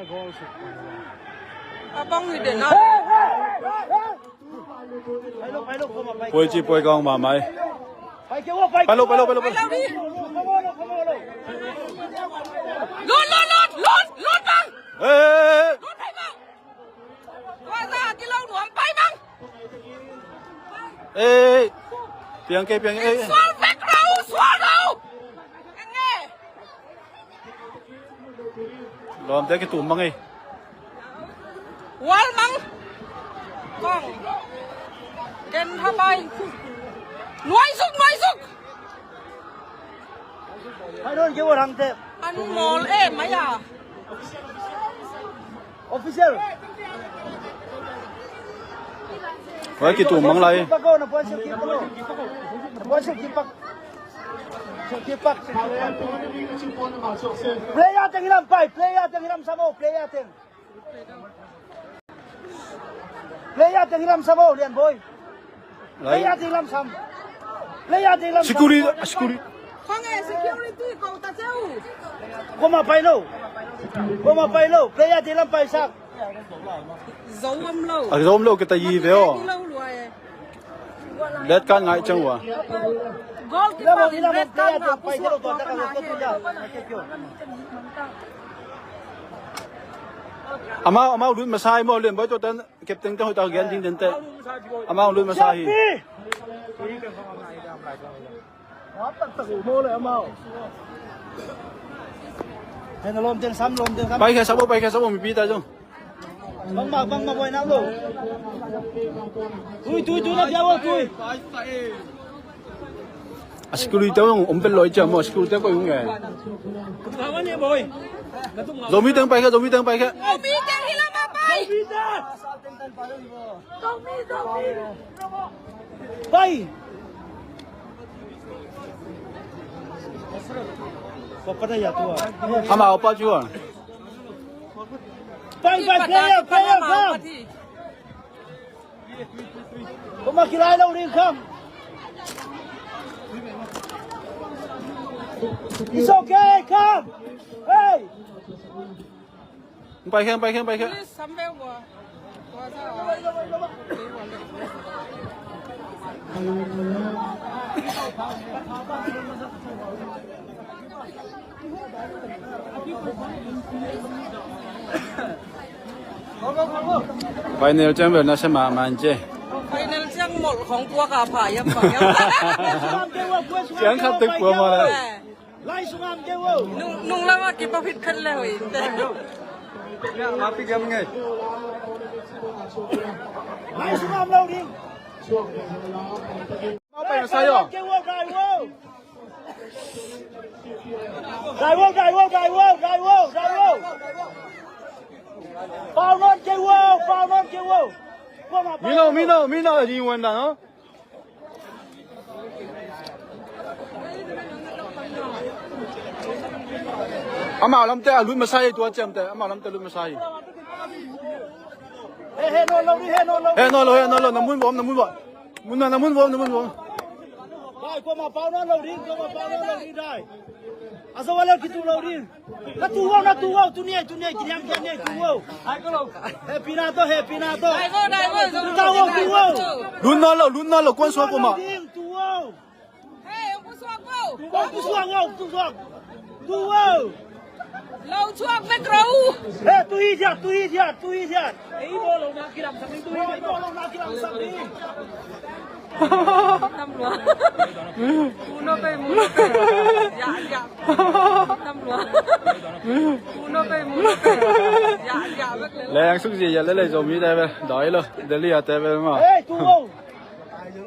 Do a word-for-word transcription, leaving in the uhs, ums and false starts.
A bang hi den a. Puai ci puai kawng mahmah hi. Pai lo, pai lo, pai lo, pai lo. Lut, lut, lut, lut, lut bang. Lut pai bang. Tua za kilo nuam pai bang. Ei, piang kei, piang kei. Sual vek lo, sual lo. Enge. Lawmte kitum mang ei. Wal mang. Kong. Ken habai. Nuai suk, nuai suk. Hai don ke wal hang te. An mol e maya. Official. Wai kitum mang lai. Pak ko, na puan sil kip pak ko. Na puan sil kip pak. Sil kip pak. Player teng hilam pai, player teng hilam sam o, player teng. Player teng hilam sam o, Lian Boy. Lai. Player teng hilam sam. Player teng hilam sam. Security, security. Khang e security ko ta cheu. Koma pai lo. Koma pai lo. Player teng hilam pai sak. Zo om lo. A zo om lo kita yi ve o. Lo lua e. Red card ngai chang wa. Goalkeeper in red card nga pusuak tua ka na he. Amau, amau lut masa hi maw, Lian Boy, tua tan captain te hoih tak gen ding den te. Amau lut masa hi. Hen, lawm teng sam, lawm teng sam. Pai khe sam o, pai khe sam o, mipi ta zong. Bangmah, bangmah buai nak lo. Tui, tui, tui, na dia wo, tui. A security te ung om pen loi cia maw, a security te koi ung e. Zomi teng pai khe, Zomi teng pai khe. Zomi teng hi lam a pai. Zomi teng. Zomi, Zomi. Pai. Papa na ya tua. Ama opa cua. Pai, pai, player, player, come. Koma kilai lo ding, come. It's okay, come. Hey. Pai khe, pai khe, pai khe. Final ciang bel na se mahmah in ci. Final ciang molh khong puak a pha hiam, pha hiam. Ciang khat tek pua mah le. Lai sungam keu o. Nung, nung lam a kipa phit khat le hoih in te. Lai sungam lo ding. Mau pai masa yo. Keu o, dai o. Dai o, dai o, dai o, dai o, dai o. Pau non keu o, pau non keu o. Mino, mino, mino, di wan da no. Amau lamte a lut masa hi tua ciamte, amau lamte lut masa hi. He, he, no lo, he, no lo. He, no lo, he, no lo, na mun bawm, na mun bawm. Mun na, na mun bawm, na mun bawm. Bai, kuama pau na lo ding, kuama pau na lo ding dai. A zo a lel kitu lo ding. Na tu wow, na tu wow, tu ni ai, tu ni ai, kiniam kiam ni ai, tu wow. Happy na to, happy na to. Dai wow, dai wow, zo. Tu wow, tu wow. Lun na lo, lun na lo, kuan suak kuama. Tu wow. Hey, ong pusuak wow. Tu wow, pusuak wow, pusuak. Tu wow. Lo suak mek ro. Hey, tu hi dia, tu hi dia, tu hi dia. Ei, bawlona kilamsak ding, tu hi dia. Bawlona kilamsak ding. Tam lua. Muno pe, muno pe. Ya, ya. Tam lua. Muno pe, muno pe. Ya, ya, bek le. Leng suk zia ya le le Zomi te bel. Doi lo. Delhi a te bel ma. Hey, tu wow.